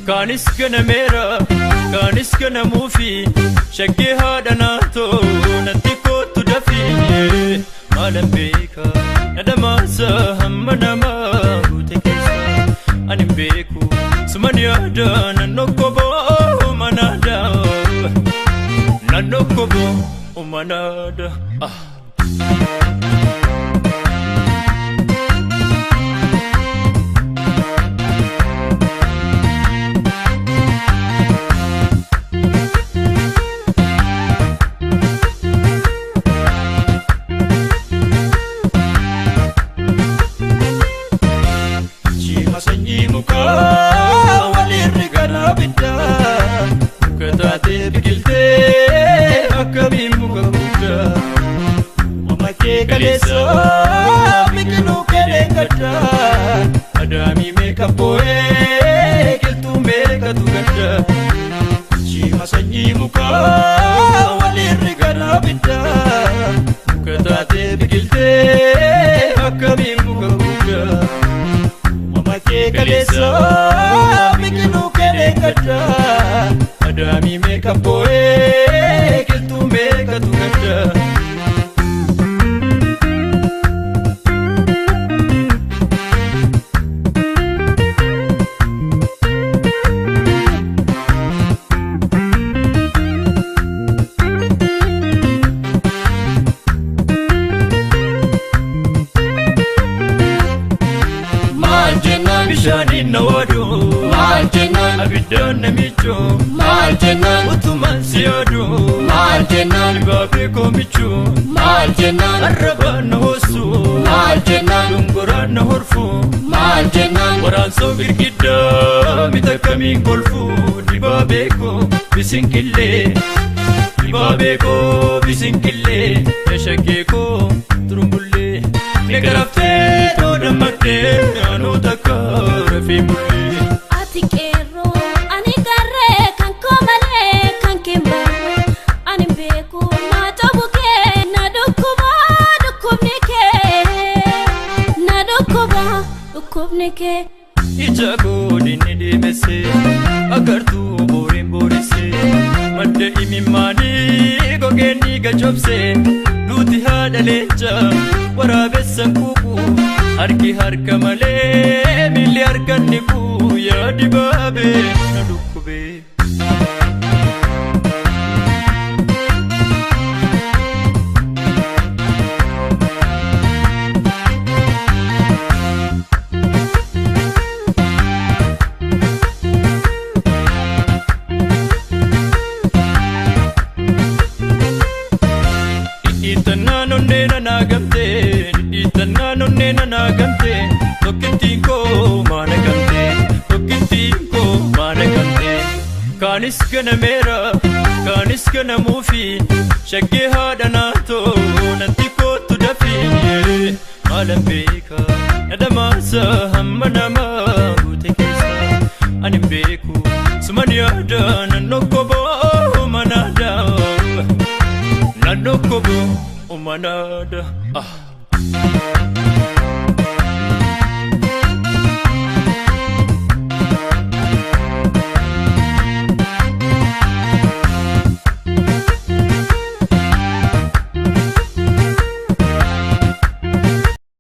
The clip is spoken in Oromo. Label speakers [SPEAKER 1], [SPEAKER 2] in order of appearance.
[SPEAKER 1] Kaanis ganameera, kaanis ganamuufi, shaggee haadha naatoo natti kootu dafii. Maalan beeka na dhamaasa hamma namaa guute keessa ani hin beeku suman yaada naannoo koboo manaada naannoo koboo manaada. Ah.
[SPEAKER 2] Shima sanyii mukaa walirri gara biddaa muka taatee biqiltee akkamiin muka guddaa uumama kee kaleessa biqiluu kelee gaddaa adaamii meeqa boo'ee qilxuu meeqatu gaddaa. Shima sanyii mukaa walirri gara biddaa muka taatee biqiltee akkamiin muka guddaa. Uumama kee kaleessa biqiluu kelee gaddaa adaamii meeqa boo'ee qilxuu meeqatu gaddaa.
[SPEAKER 1] Maal jennaan
[SPEAKER 2] Bishaaniin na waadu
[SPEAKER 1] maal jennaan
[SPEAKER 2] abiddaan na miiccuu
[SPEAKER 1] maal jennaan
[SPEAKER 2] utumaan si yaadu
[SPEAKER 1] maal jennaan
[SPEAKER 2] dibaabee koo michuu
[SPEAKER 1] maal jennaan
[SPEAKER 2] arrabaan na hoossu
[SPEAKER 1] maal jennaan
[SPEAKER 2] dongoraan na horfu
[SPEAKER 1] maal jennaan
[SPEAKER 2] waraansoo girgiddaa mita kamiin kolfu dibaabee koo bisinqillee dibaabee koo bisinqillee yashaggee koo turumbullee meeqaraftee too dammaqxee naannoo takka rafee bullee.
[SPEAKER 3] Ati qeerroo ani garree kan koo malee kan kee barree ani hin beeku naa cabu kee na dhukkuba dhukkubni kee na dhukkuba dhukkubni kee.
[SPEAKER 2] Ija koodinni deemesse agartuu booriin booresse madda imimmaanii gogeen dhiiga cobse duuti haadha leenca waraabessan kuuku harki harka malee miilli harkan niqu yaa dibaabee na dhukkubee. Dhidhiittannaan onnee nanaa gamtee dhidhiittannaan onnee nanaa gamtee tokkittiin koo maana gamtee tokkittiin koo maana gamtee. Kaanis ganameera kaanis ganamuufi shaggee haadha naatoo natti kootu dafii maalan beeka na dhamaasa hamma namaa guute keessa ani hin beeku suman yaada naannoo koboo manaada. Naannoo koboo manaada. Ah.